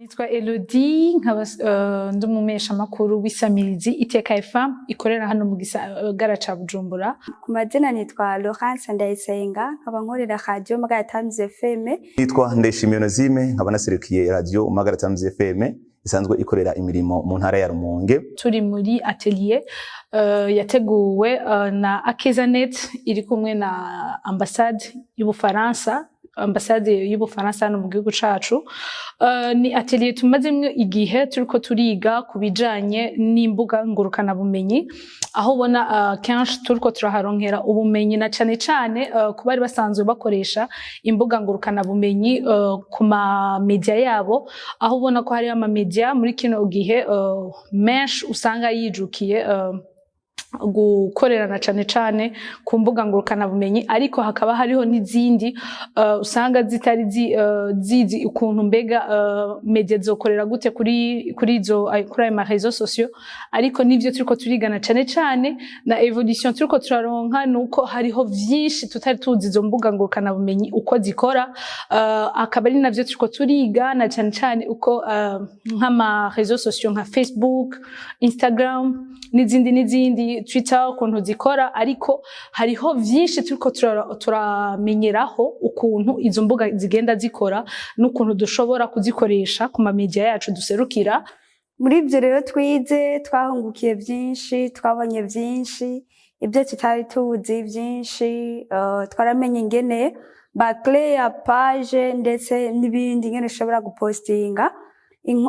Nitwa Elodie, nkaba ndi umumenyeshamakuru w'isamirizi Iteka FM ikorera hano mu gisagara ca Bujumbura. Ku mazina nitwa Laurence Ndayisenga, nkaba nkorera Radio Magara Times FM. Nitwa Ndayishimiye Onezime, nkaba naserukiye Radio Magara Times FM isanzwe ikorera imirimo mu ntara ya Rumonge. Turi muri atelier yateguwe na Akezanet iri kumwe na ambassade y'Ubufaransa, ambasade y'Ubufaransa hano mu gihugu cacu. Ni atelier tumazemwo igihe turiko turiga ku bijanye n'imbuga ngurukanabumenyi, aho ubona kenshi turiko turaharonkera ubumenyi, na cane cane ku bari basanzwe bakoresha imbuga ngurukanabumenyi ku ma media yabo, aho ubona ko hariho ama media muri kino gihe menshi usanga yijukiye gukorerana cane cane ku mbuga ngurukanabumenyi, ariko hakaba hariho n'izindi usanga zitari zizi ukuntu mbega media zokorera gute kuri ayo ma réseaux sociaux. Ariko n'ivyo turiko turigana cane cane na évolution turiko turaronka, nuko hariho vyinshi tutari tuzi izo mbuga ngurukanabumenyi uko zikora, akaba ari navyo turiko turiga, na cane cane uko nk'ama réseaux sociaux nka Facebook, Instagram n'izindi n'izindi, Twitter, ukuntu zikora. Ariko hariho vyinshi turiko turamenyeraho ukuntu izo mbuga zigenda zikora n'ukuntu dushobora kuzikoresha ku ma media yacu duserukira. Muri ibyo rero twize, twahungukiye byinshi, twabonye byinshi, ibyo tutari tuzi byinshi. Twaramenye ingene bacréa page ndetse n'ibindi, ingene ushobora gupostinga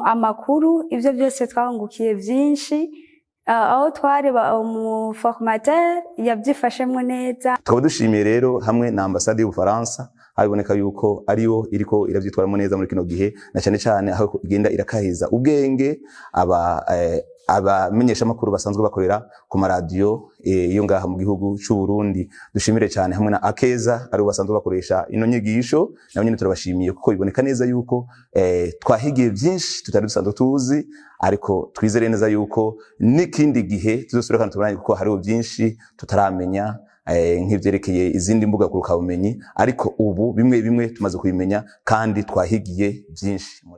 amakuru. Ibyo byose twahungukiye byinshi. Aho twareba umuformateur yabyifashemwo neza. Tukaba dushimiye rero hamwe na ambasade y'Ubufaransa, aho biboneka yuko ariyo iriko iravyitwaramo neza muri kino gihe, na cane cane aho igenda irakahiza ubwenge aba abamenyeshamakuru basanzwe bakorera ku maradiyo yo ngaha mu gihugu c'u Burundi. Dushimire cyane hamwe na Akeza, aribo basanzwe bakoresha ino nyigisho. Nabo nyene turabashimiye, kuko biboneka neza yuko twahigiye byinshi tutari dusanzwe tuzi, ariko twizere neza yuko n'ikindi gihe tuzosubira kandi tubonanye, kuko hariho byinshi tutaramenya nk'ivyerekeye izindi mbuga ngurukanabumenyi, ariko ubu bimwe bimwe tumaze kubimenya kandi twahigiye byinshi.